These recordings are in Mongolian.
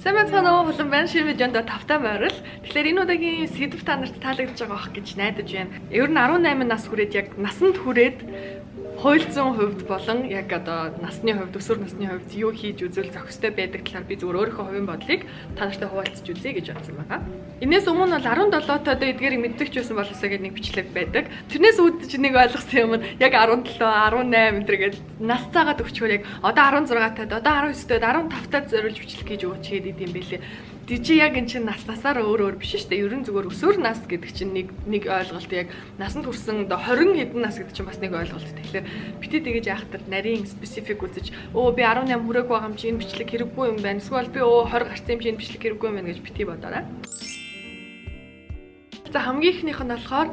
Сайн байцгаана уу, Хулан байна. Шинэ видеонд тавтай морил. Тэгэхээр энэ удаагийн сэдэв та нарт таалагдж байгаа байх гэж найдаж байна. Ер нь 18 нас хүрээд, яг насанд хүрээд хууль зүйн хувьд болон яг одоо насны хувьд, өсвөр насны хувьд юу хийж үзвэл зохистой байдаг талаар би зүгээр өөрийнхөө хувийн бодлыг та нартай хуваалцаж үзье гэж бодсон байгаа. Энээс өмнө бол 17 тоо эдгээрийг мэддэг ч байсан болоосоо гэдэг нэг бичлэг байдаг. Тэрнээс үүдэж нэг ойлгосон юм нь яг 17, 18 энэ гээд нас цаагаад өгчхөөр яг одоо 16 таад, одоо 19 таад, 15 таад зориулж бичлэг хийж өгөөч гэдэг юм бэлээ. Тэг чи яг эн чинь нас насаараа өөр өөр биш шүү дээ. Ер нь зүгээр өсвөр нас гэдэг чинь нэг ойлголт, яг насанд хүрсэн одоо 20 хэдэн нас гэдэг чинь бас нэг ойлголт. Тэгэхээр битий тэгэж яахтар нарийн specific үзэж, өө, би 18 хүрээгүй байгаа юм чи энэ бичлэг хэрэггүй юм байна. Эсвэл би өө 20 гарсан юм чи энэ бичлэг хэрэггүй юм байна гэж битий бодоорой. За, хамгийн эхнийх нь болохоор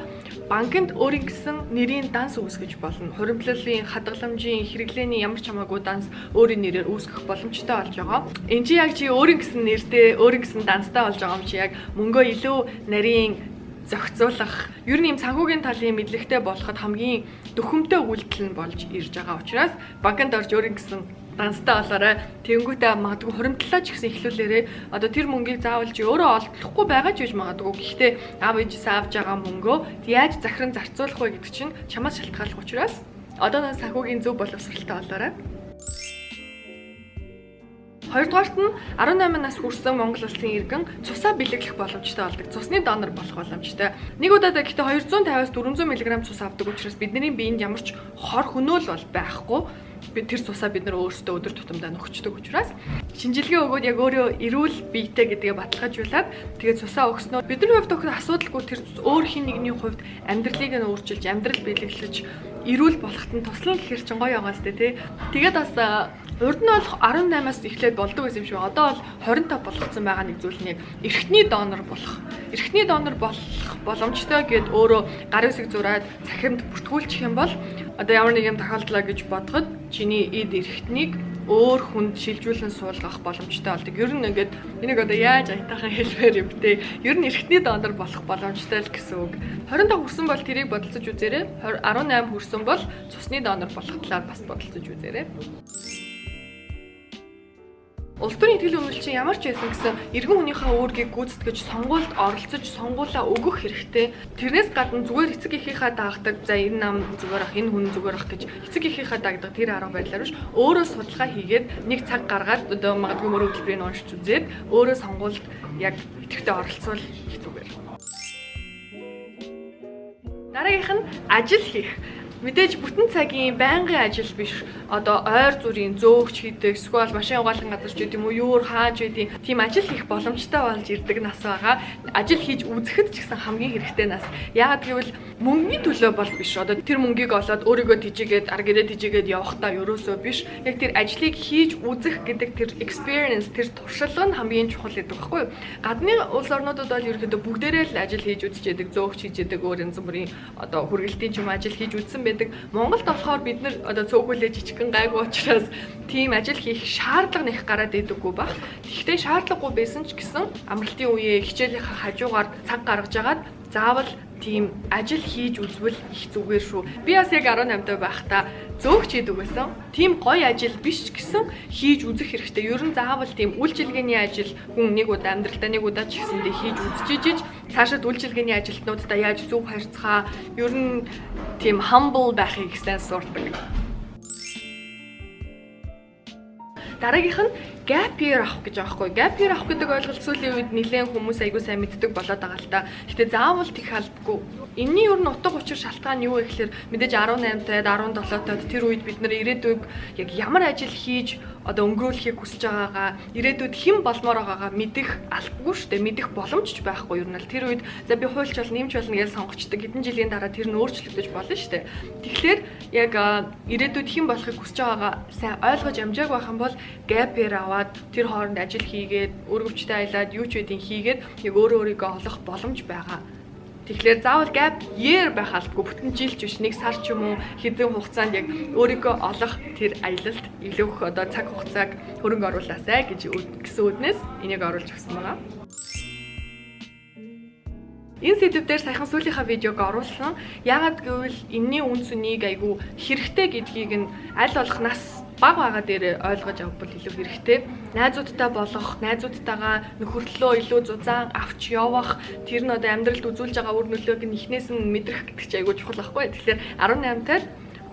банкнд өөрийн гэсэн нэрийн данс үүсгэж болно. Хуримтлалын, хадгаламжийн, хэрэглээний ямар ч хамаагүй данс өөрийн нэрээр үүсгэх боломжтой болж байгаа. Энд чи яг чи өөрийн гэсэн нэртэй, өөрийн гэсэн данстай болж байгаа юм чи яг мөнгөө илүү нарийн зохицуулах, ер нь юм санхүүгийн талын мэдлэгтэй болоход хамгийн дөхөмтэй үйлдэл нь болж ирж байгаа учраас банкнд орж өөрийн гэсэн данстай болоорой. Тэнгүүтээ магадгүй хуримтлалаа ч гэсэн эхлүүлээрээ. Одоо тэр мөнгийг заавал чи өөрөө олдохгүй байгаа ч гэж магадгүй. Гэхдээ аав ээжээс авж байгаа мөнгөө яаж захиран зарцуулах вэ гэдэг чинь чамаас шалтгааллах учраас одоо нэг санхүүгийн зөв боловсралтай болоорой. Хоёрдугаарт нь 18 нас хүрсэн Монгол улсын иргэн цусаа бэлэглэх боломжтой болдог. Цусны донор болох боломжтой. Нэг удаад гэхдээ 250-аас 400 мг цус авдаг учраас бидний биед ямар ч хор хөнөөл бол байхгүй. Би тэр цусаа бид нар өөрсдөө өдөр тутамдаа нөхчдөг учраас шинжилгээ өгөөд яг өөрөө эрүүл биетэй гэдгээ баталгаажуулаад тэгээд цусаа өгснөөр бидний хувьд өгөх асуудалгүй, тэр өөр хэн нэгний хувьд амьдралыг нь өөрчилж, амьдрал бэлэглэж, эрүүл болоход нь туслана гэхэр чинь гоё байгаа сте, тий. Тэгээд бас урд нь бол 18-аас эхлээд болдог байсан юм шиг. Одоо бол 25 болгоцсон байгаа нэг зүйл нь яг эрхтний донор болох. Эрхтний донор болох боломжтой гэд өөрөө гар үсэг зураад цахимд бүртгүүлчих юм бол одоо ямар нэг юм тохиолдлоо гэж бодоход чиний эд эрхтнийг өөр хүнд шилжүүлэн суулгах боломжтой болдог. Ер нь ингээд энийг одоо яаж аятайхан хэлмээр юм бэ? Ер нь эрхтний донор болох боломжтой л гэсэн үг. 25 хүрсэн бол тэрийг бодолцож үзээрэй. 18 хүрсэн бол цусны донор болох талаар бас бодолцож үзээрэй. Улс төрийн итгэл үнэмшил чинь ямар ч байсан гэсэн иргэн хүнийхээ үүргийг гүйцэтгэж, сонгуульд оролцож, сонгуулаа өгөх хэрэгтэй. Тэрнээс гадна зүгээр эцэг эхийнхээ дагдаг, за, энэ нам зүгээр ах, энэ хүн зүгээр ах гэж эцэг эхийнхээ дагдаг тэр арга барилаар биш. Өөрөө судалгаа хийгээд, нэг цаг гаргаад, одоо магадгүй мөрөө хөтөлбөрийг уншиж үзээд өөрөө сонгуульд яг идэвхтэй оролцвол их зүгээр. Дараагийнх нь ажил хийх. Мэдээж бүтэн цагийн байнгын ажил биш. Одоо ойр зүрийн зөөгч хийдэг, эсвэл машин угаалгын газар ч гэдэг юм уу, юур хааж байдیں۔ Тийм ажил хийх боломжтой болж ирдэг нас байгаа. Ажил хийж үзэхэд ч гэсэн хамгийн хэрэгтэй нас. Яагаад гэвэл мөнгөний төлөө бол биш. Одоо тэр мөнгийг олоод өөрийгөө тэжээгээд, ар гэрээ тэжээгээд явахдаа ерөөсөө биш. Яг тэр ажлыг хийж үзэх гэдэг тэр experience, тэр туршлага нь хамгийн чухал гэдэг байхгүй юу? Гадны улс орнуудад бол ерөөхдөө бүгдээрээ л ажил хийж үзэж яадаг, зөөгч хийж яадаг, өөр янз бүрийн одоо хүргэлтийн ч юм ажил хийж үзсэн байдаг. Монголд болохоор бид нар одоо цөөхөлөө жижигхэн гайгүй учраас тийм ажил хийх шаардлага нэг гараад идэггүй баг. Тэгэхдээ шаардлагагүй байсан ч гэсэн амралтын үеэ хичээлийнхаа хажуугаар цаг гаргаж агаад заавал тийм ажил хийж үзвэл их зүгээр шүү. Би бас яг 18 даа байхдаа зөөгч хийдэг байсан. Тийм гоё ажил биш ч гэсэн хийж үзэх хэрэгтэй. Ер нь заавал тийм үйлчилгээний ажил хүн нэг удаа амьдралдаа нэг удаа ч гэсэндээ хийж үзчихэж, цаашид үйлчилгээний ажилтнуудтай яаж зөв харьцахаа, ер нь тийм humble байхыг сайн сурдаг. Дараагийнх нь gap year авах гэж байгаа байхгүй. Gap year авах гэдэг ойлголт сүүлийн үед нэлээд хүмүүс айгүй сайн мэддэг болоод байгаа л та. Гэтэ заавал тех албагүй. Энэний ер нь утга учир, шалтгаан юу вэ гэхээр мэдээж 18 таад, 17 таад тэр үед бид нар ирээдүйг яг ямар ажил хийж одоо өнгөрүүлэхийг хүсэж байгаагаа, ирээдүйд хэн болмоор байгаагаа мэдэх албагүй шүү дээ. Мэдэх боломж ч байхгүй ер нь л. Тэр үед за, би хуульч болно, нэмж болно гэж сонгочдөг. Хэдэн жилийн дараа тэр нь өөрчлөгдөж болно шүү дээ. Тэгэхээр яг ирээдүйд хэн болохыг хүсэж байгаагаа сайн ойлгож амжаагүй байх юм бол gap year аваад тэр хооронд ажил хийгээд, өргөвчтэй аялаад, юу ч үдийн хийгээд яг өөрөө өөрийгөө олох боломж байгаа. Тэгэхээр заавал gap year байх албагүй, бүтэн жил ч биш, нэг сар ч юм уу хэдэн хугацаанд яг өөрийгөө олох тэр аялалд илүү их одоо цаг хугацааг хөрөнгө оруулаасай гэж гэсэн үднээс энийг оруулж өгсөн байгаа. Энэ сэдэв дээр саяхан сүүлийнхаа видеог оруулсан. Яагаад гэвэл энэний үнэ цэнийг айгүй хэрэгтэй гэдгийг нь аль болох нас Баг байгаа дээр ойлгож авбал илүү хэрэгтэй. Найзуудтай болох, найзуудтайгаа нөхөрлөлөө илүү зузаан авч явах, тэр нь одоо амьдралд үзүүлж байгаа үр нөлөөг нь эхнээс нь мэдрэх гэдэг чинь айгүй чухал байхгүй. Тэгэхээр 18 таад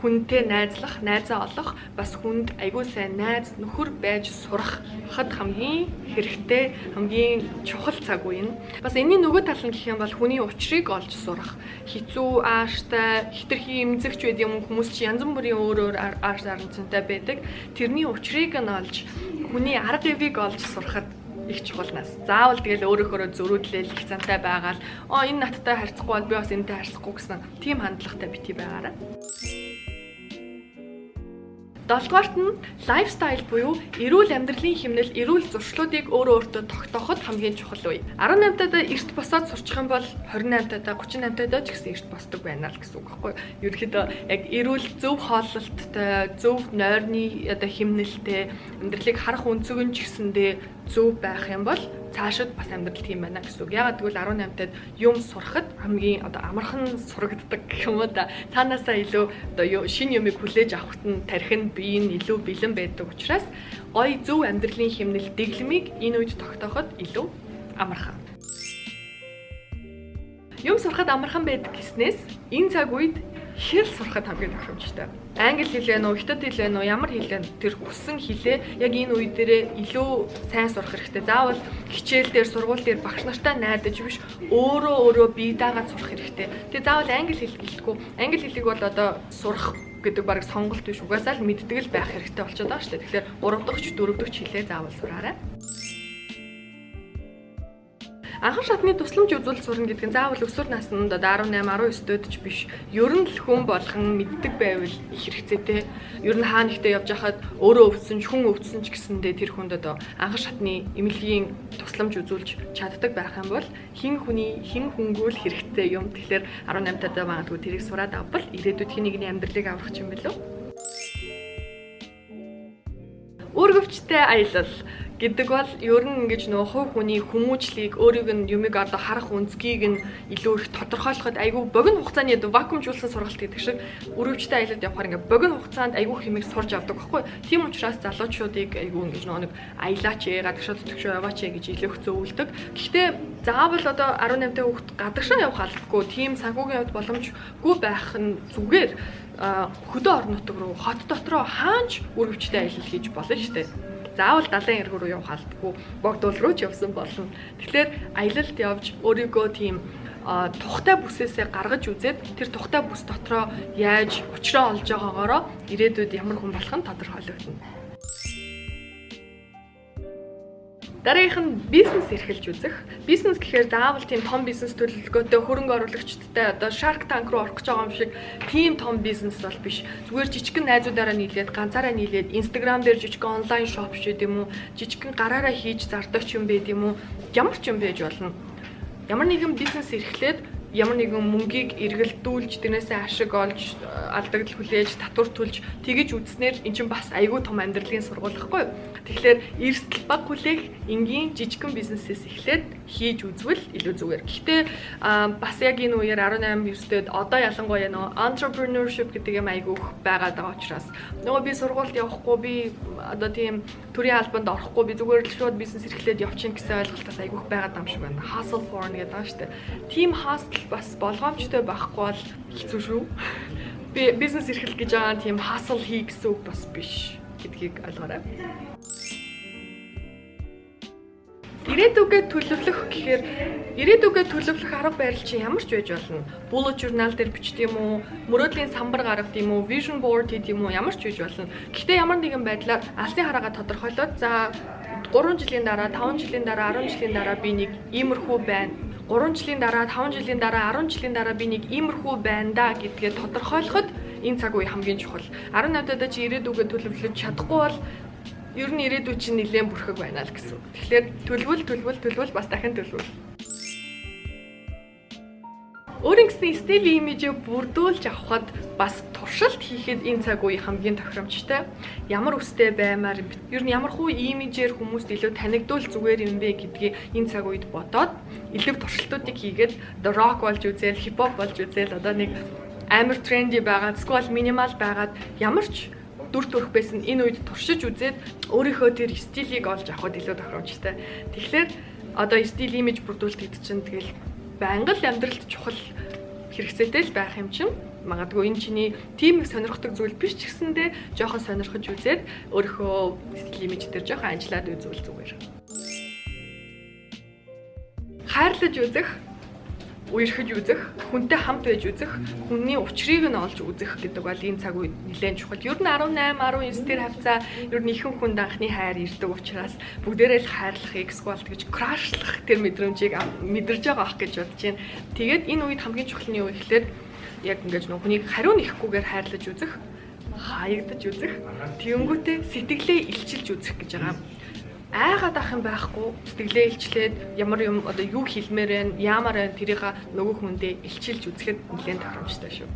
хүнтэй найзлах, найзаа олох, бас хүнд айгүй сайн найз нөхөр байж сурахад хамгийн хэрэгтэй, хамгийн чухал цаг үе нь. Бас энэний нөгөө тал нь гэх юм бол хүний учрыг олж сурах. Хэцүү, ааштай, хитрхи эмзэгч байд юм хүмүүс чи янз бүрийн өөр өөр ааш аранцтай байдаг. Тэрний учрыг нь олж, хүний арга явыг олж сурахад их чухал нас. Заавал тэгэл өөрөөхөөрөө зөрүүдлээл их зантай байгаал энэ надтай харьцахгүй бол би бас энэтэй харьцахгүй гэсэн тийм хандлагатай бити байгаарай. Долдугаарт нь lifestyle буюу эрүүл амьдралын хэмнэл, эрүүл зуршлуудыг өөрөө өөртөө тогтооход хамгийн чухал үе. 18 тадаа эрт босоод сурчих юм бол 28 тадаа, 38 тадаа ч гэсэн эрт босдог байна л гэсэн үг байхгүй юу? Ерөнхийдөө яг эрүүл зөв хооллолттой, зөв нойрны одоо хэмнэлтэй, амьдралыг харах өнцөг нь ч гэсэндээ зөв байх юм бол цаашид бас амьдрал тийм байна гэсэн үг. Ягаад гэвэл 18 тад юм сурахад хамгийн одоо амархан сурагддаг гэх юм уу да. Цаанаасаа илүү одоо шинэ юмыг хүлээж авахт нь тархинд бие нь илүү бэлэн байдаг учраас гоё зөв амьдралын хэмнэл дэглэмийг энэ үед тогтооход илүү амархан. Юм сурахад амархан байдаг гэснээс энэ цаг үед хэл сурахад хамгийн тохиромжтой. Англи хэл вэ нүү, хятад хэл вэ нүү, ямар хэл вэ? Тэр хүссэн хэлээ яг энэ үе дээрээ илүү сайн сурах хэрэгтэй. Заавал хичээл дээр, сургууль дээр багш нартай найдаж биш, өөрөө өөрөө бие даагаад сурах хэрэгтэй. Тэгээ заавал англи хэл гэлтгүй. Англи хэлийг бол одоо сурах гэдэг бараг сонголт биш. Угаасаа л мэддэг л байх хэрэгтэй болчиход байгаа шүү дээ. Тэгэхээр 3 дахь ч 4 дахь хэлээ заавал сураарай. Анхан шатны тусламж үзүүлэлт сурна гэдэг нь заавал өсвөр наснд одоо 18, 19 дээд ч биш. Ер нь л хүн болгон мэддэг байвал их хэрэгцээтэй. Ер нь хаа нэгтээ явж байхад өөрөө өвдсөн ч хүн өвдсөн ч гэсэндээ тэр хүнд одоо анхан шатны эмнэлгийн тусламж үзүүлж чаддаг байх юм бол хэн хүний хэн хүнгүй л хэрэгтэй юм. Тэгэхээр 18 тадаа магадгүй тэрийг сураад авбал ирээдүйд хэн нэгний амьдралыг аврах юм билүү? Үүргэвчтэй аялал гэдэг бол ер нь ингэж нөгөө хувь хүний хүмүүжлийг өөрийг нь юмыг одоо харах өнцгийг нь илүү их тодорхойлоход айгүй богино хугацааны вакуумжуулсан сургалт гэдэг шиг үргэлжтэй аялалд явахаар ингээ богино хугацаанд айгүй их юмыг сурж авдаг байхгүй. Тийм учраас залуучуудыг айгүй ингэж нөгөө нэг аялаач ээ, гадагшаа төгшөө яваач ээ гэж илүү их зөвлөдөг. Гэхдээ заавал одоо 18 та хүүхэд гадагшаа явах албагүй, тийм санхүүгийн хувьд боломжгүй байх нь зүгээр хөдөө орон нутаг руу, хот дотроо хаанч үргэлжтэй аялал хийж болно шүү дээ. Заавал далайн эрэг рүү явах албагүй, богдуул руу ч явсан болно. Тэгэхээр аялалд явж өөрийгөө тийм тухтай бүсээсээ гаргаж үзээд тэр тухтай бүс дотроо яаж учраа олж байгаагаараа ирээдүйд ямар хүн болох нь тодорхойлогдоно. Дараагийнх нь бизнес эрхэлж үзэх. Бизнес гэхээр заавал тийм том бизнес төлөвлөгөөтэй, хөрөнгө оруулагчдтай одоо Shark Tank руу орох гэж байгаа юм шиг тийм том бизнес бол биш. Зүгээр жижигхэн найзуудаараа нийлээд, ганцаараа нийлээд, Instagram дээр жижигхэн онлайн шоп ч гэдэм үү, жижигхэн гараараа хийж зардаг ч юм байд юм уу, ямар ч юм байж болно. Ямар нэгэн бизнес эрхлээд ямар нэгэн мөнгийг эргэлдүүлж, тэрнээсээ ашиг олж, алдагдал хүлээж, татвар төлж тэгэж үзснээр эн чинь бас айгүй том амьдралын сургууль байхгүй юу? Тэгэхээр эрсдэл баг хүлээх энгийн жижигхэн бизнесээс эхлээд хийж үзвэл илүү зүгээр. Гэхдээ бас яг энэ үеэр 18 9-д одоо ялангуяа нөгөө entrepreneurship гэдэг юм айгүй их байгаад байгаа учраас нөгөө би сургуульд явахгүй, би одоо тийм төрийн албанд орохгүй, би зүгээр л шууд бизнес эрхлээд явчихна гэсэн ойлголтоос айгүй их байгаад байгаа юм шиг байна. Hustle porn гэдэг байгаа шүү дээ. Тийм hustle бас болгоомжтой байхгүй бол хэцүү шүү. Би бизнес эрхлэх гэж байгаа тийм hustle хий гэсэн үг бас биш гэдгийг ойлгоорой. Ирээдүгээ төлөвлөх гэхээр ирээдүгээ төлөвлөх арга барил чинь ямар ч байж болно. Bullet journal дээр бичдэг юм уу, мөрөөдлийн самбар гаргадаг юм уу, vision board хийдэг юм уу, ямар ч байж болно. Гэхдээ ямар нэгэн байдлаар алсын хараагаа тодорхойлоод за 3 жилийн дараа, 5 жилийн дараа, 10 жилийн дараа би нэг иймэрхүү байна. 3 жилийн дараа, 5 жилийн дараа, 10 жилийн дараа би нэг иймэрхүү байна да гэдгээ тодорхойлоход энэ цаг үе хамгийн чухал. 18 даа чи ирээдүгээ төлөвлөж чадахгүй бол ер нь ирээдүй чинь нэлээд бүрхэг байна л гэсэн үг. Тэгэхээр төлөвл, төлөвл, төлөвл бас дахин төлөвл. Өөрийн гэсэн стил имижээ бүрдүүлж авахад бас туршилт хийхэд энэ цаг үе хамгийн тохиромжтой. Ямар өстэй баймаар, ер нь ямар хуу имижээр хүмүүст илүү танигдуул зүгээр юм бэ гэдгийг энэ цаг үед бодоод илүү туршилтуудыг хийгээд the rock болж үзээл, хипхоп болж үзээл, одоо нэг амар trendy байгаад, эсвэл минимал байгаад ямар ч Дүр төрх байсан энэ үед туршиж үзээд өөрийнхөө тэр стилийг олж авахд илүү тохиромжтой. Тэгэхээр одоо стил, имиж бүрдүүлэлт гэдэг чинь тэгэл байнга л амьдралд чухал хэрэгцээтэй л байх юм чинь. Магадгүй энэ чиний тийм их сонирхдаг зүйл биш ч гэсэндээ жоохон сонирхож үзээд өөрийнхөө стил, имиж дээр жоохон ажиллаад үзвэл зүгээр. Хайрлаж үзэх, үерхэж үзэх, хүнтэй хамт байж үзэх, хүний учрыг нь олж үзэх гэдэг бол энэ цаг үед нэлээд чухал. Ер нь 18, 19 дээр хавцаа ер нь ихэнх хүнд анхны хайр ирдэг учраас бүгдээрээ л хайрлахыг, эсвэл тэгж crush лах тэр мэдрэмжийг мэдэрж байгаа ах гэж бодож байна. Тэгээд энэ үед хамгийн чухал нь юу гэхлээр яг ингэж нөх хүнийг хариу нэхгүйгээр хайрлаж үзэх, хаягдаж үзэх, тэгэнгүүтээ сэтгэлээ илчилж үзэх гэж байгаа. Айгаад ах юм байхгүй, сэтгэлээ илчлээд ямар юм одоо юу хэлмээр байна, яамаар байна тэрийг нөгөө хүндээ илчилж үзэхэд нэлээд тохиромжтой шүү.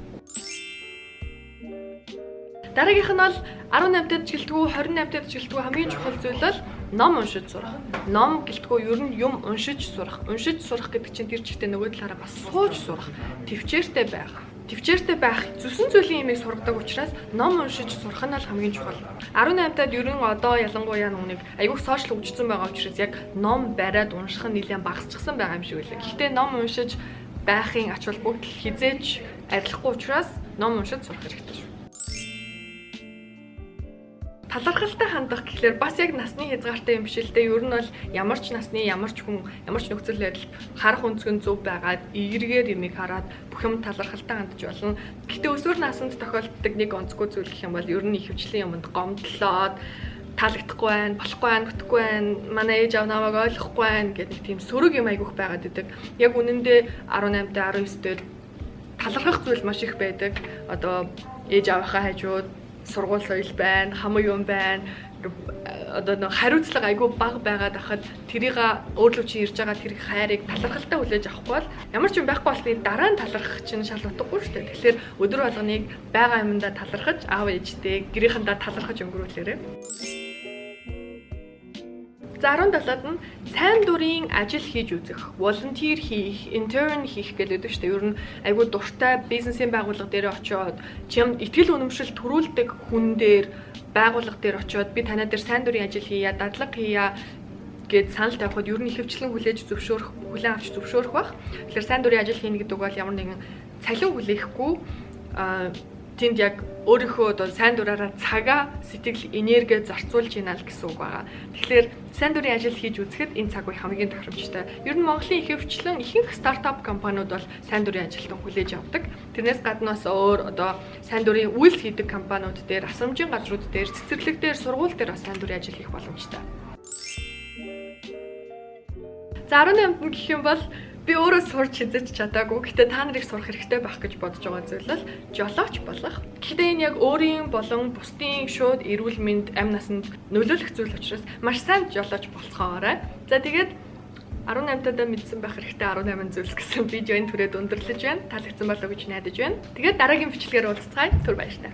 Дараагийнх нь бол 18 тад гэлтгүү, 28 тад гэлтгүү хамгийн чухал зүйл бол ном уншиж сурах. Ном гэлтгүү ер нь юм уншиж сурах. Уншиж сурах гэдэг чинь тэр чигтээ нөгөө талаараа бас сууж сурах, төвчээртэй байх. Төвчээртэй байх зүсэн зүйлийн имийг сургадаг учраас ном уншиж сурах нь бол хамгийн чухал. 18 тад ер нь одоо ялангуяа нүг айгүйх сошиал хөгжсөн байгаа учраас яг ном бариад унших нь нэлээд багасчихсан байгаа юм шиг үлээ. Гэхдээ ном уншиж байхын ач холбогдол хизээж арилахгүй учраас ном уншиж сурах хэрэгтэй шүү. Талархалтай хандах гэхлээр бас яг насны хязгаартай юм биш л дээ. Ер нь бол ямар ч насны, ямар ч хүн, ямар ч нөхцөл байдалд харах өнцгөн зөв байгаад эргээр юмыг хараад бүх юм талархалтай хандж болно. Гэхдээ өсвөр наснд тохиолддог нэг онцгой зүйл гэх юм бол ер нь ихэвчлэн юмд гомдлоод таалагдахгүй байна, болохгүй байна, бүтэхгүй байна, манай ээж аав намайг ойлгохгүй байна гэдэг нэг тийм сөрөг юм айгүйх байгаад идэг. Яг үнэндээ 18 та 19 дээр талархах зүйл маш их байдаг. Одоо ээж аавынхаа хажууд сургууль соёл байна, хамаг юм байна. Одоо нэг хариуцлага айгүй бага байгаад ахад тэрийг өөрлөв чи ирж байгаа тэр хайрыг талархалтай хүлээж авахгүй бол ямар ч юм байхгүй болсны дараа нь талархах чинь шал утгагүй шүү дээ. Тэгэхээр өдөр болгоныг байгаа юмдаа талархаж, аав ээжтэй гэрийнхэндээ талархаж өнгөрүүлээрэй. За 17-д нь сайн дурын ажил хийж үзэх, volunteer хийх, intern хийх гэдэг шүү дээ. Ер нь айгүй дуртай бизнесийн байгууллага дээр очиод, чам итгэл үнэмшил төрүүлдэг хүн дээр, байгууллага дээр очиод би танай дээр сайн дурын ажил хийя, дадлага хийя гэд санал тавихад ер нь ихэвчлэн хүлээж зөвшөөрөх, хүлээн авч зөвшөөрөх бах. Тэгэхээр сайн дурын ажил хийнэ гэдэг бол ямар нэгэн цалин хүлээхгүй тэнд яг өөрийнхөө одоо сайн дураараа цагаа, сэтгэл, энерги зарцуулж байна л гэсэн үг байгаа. Тэгэхээр сайн дурын ажил хийж үзэхэд энэ цаг үе хамгийн тохиромжтой. Ер нь Монголын ихэвчлэн ихэнх стартап компаниуд бол сайн дурын ажилтан хүлээж авдаг. Тэрнээс гадна бас өөр одоо сайн дурын үйлс хийдэг компаниуд дээр, асрамжийн газрууд дээр, цэцэрлэг дээр, сургууль дээр бас сайн дурын ажил хийх боломжтой. За 18-нд нь гэх юм бол би өөрөө сурч хизэж чадаагүй. Гэтэ та нарыг сурах хэрэгтэй байх гэж бодож байгаа зүйл бол жолооч болох. Гэхдээ энэ яг өөрийн болон бусдын шууд эрүүл мэнд, амь насанд нөлөөлөх зүйл учраас маш сайн жолооч болцоогоорой. За тэгээд 18 тадаа мэдсэн байх хэрэгтэй 18 зүйлс гэсэн видео энэ түрээд өндөрлөж байна. Таалагдсан болов уу гэж найдаж байна. Тэгээд дараагийн бичлэгээр уулзцгаая. Түр баяртай.